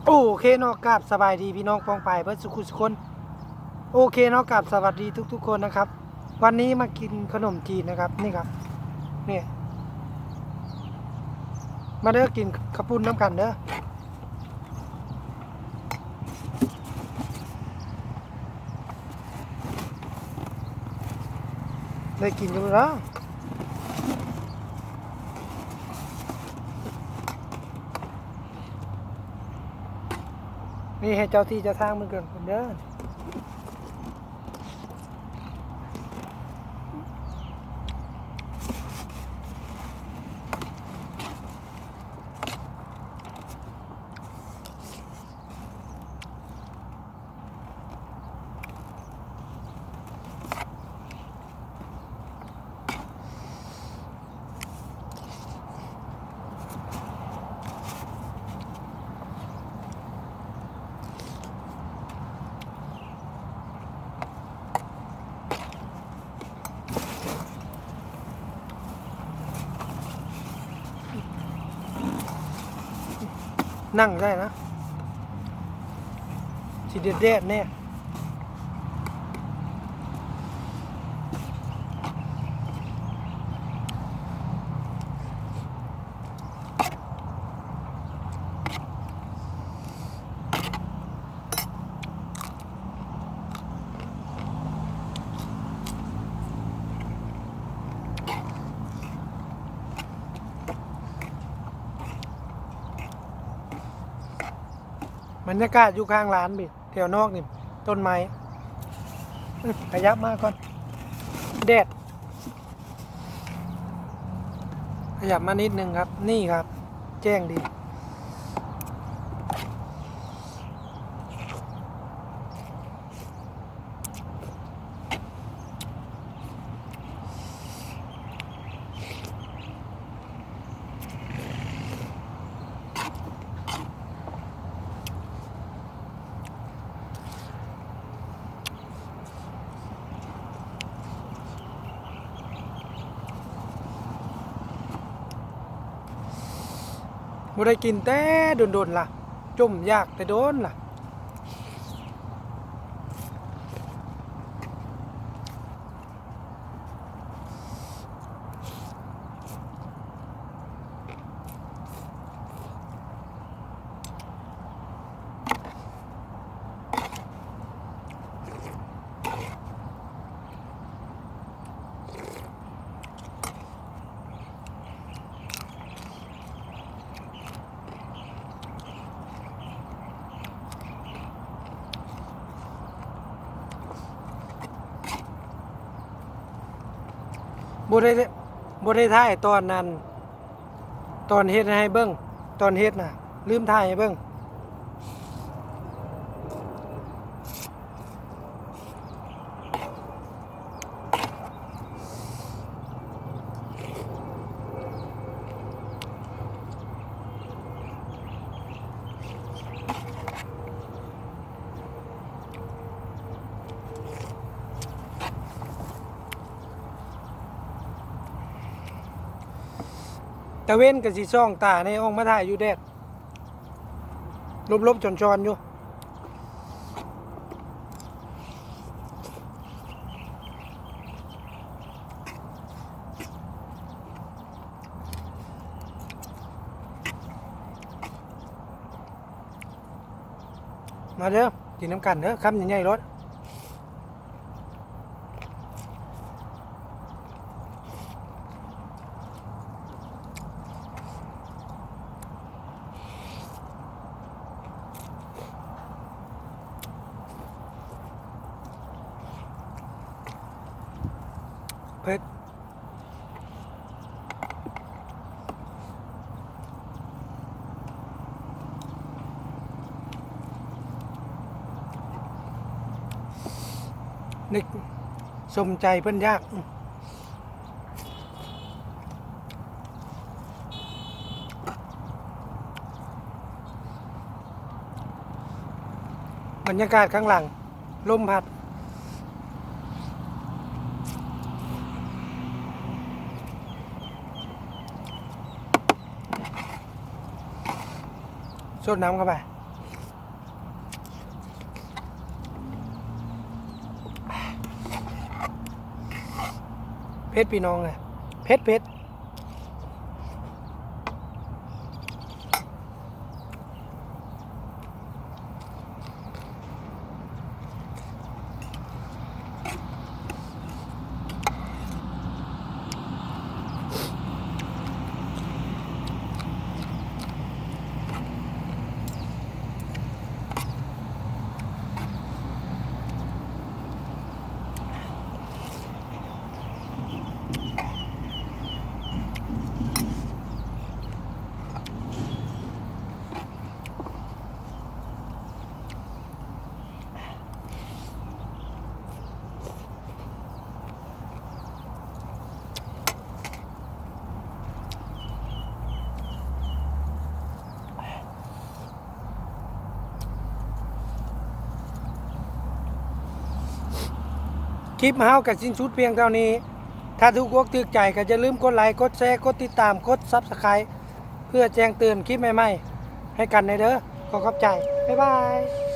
ໂອເຄເນາະ ກາບສະບາຍດີພີ່ນ້ອງປ້ອງປາຍເບິດສູ່ຄົນ. ໂອເຄເນາະ ກາບສະຫວັດດີທຸກໆຄົນນະຄັບ. ວັນນີ້ມາກິນຂະໜົມຈີນນະຄັບ. ນີ້ຄັບ ນີ້ ມາເດີ ກິນເຂົ້າປຸ້ນນຳກັນເດີ. ໄດ້ກິນຢູ່ແລ້ວ. ນີ້ໃຫ້ເຈົ້າທີ່ເຈົ້າທາງເພິ່ນກ່ອນເດີ. ນັ່ງໄດ້ນະ ຊິແດດໆແດ່. ບັນຍາກາດຢູ່ຂ້າງລານພີ້ ແຖວນອກນີ້ ຕົ້ນໄມ້. ຂະຫຍັບມາກ່ອນ ແດດ. ຂະຫຍັບມານິດໜຶ່ງຄັບ. ນີ້ຄັບ ແຈ້ງດີ. ບໍ່ໄດ້ກິນແຕ່ດົນໆລະ ຈົ່ມຢາກແຕ່ດົນລະ. ບໍ່ໄດ້ ບໍ່ໄດ້ຖ່າຍຕອນນັ້ນ ຕອນເຮັດໃຫ້ເບິ່ງ ຕອນເຮັດນະ ລືມຖ່າຍໃຫ້ເບິ່ງ. ຕາເວັນກໍຊິສ່ອງຕາແດ່ ອອກມາຖ່າຍຢູ່ແດດ ຫຼົບໆຊ່ອນໆຢູ່. ມາເດີ ກິນນຳກັນເດີ ຄຳໃຫຍ່ໆໂລດ. ເຜັດ ນຶກສົມໃຈເພິ່ນຢາກ. ບັນຍາກາດຂ້າງຫຼັງ ລົມພັດ ສົດນ້ຳເຂົ້າໄປ. ເຜັດພີ່ນ້ອງເອີຍ ເຜັດໆ. ຄລິບເຮົາກໍສິ້ນສຸດພຽງເທົ່ານີ້. ຖ້າຖືກອົກຖືກໃຈກໍຢ່າລືມກົດໄລ ກົດແຊ ກົດຕິດຕາມ ກົດ Subscribe ເພື່ອແຈ້ງເຕືອນຄລິບໃໝ່ໆໃຫ້ກັນແດ່ເດີ. ຂໍຂອບໃຈ. ບາຍບາຍ.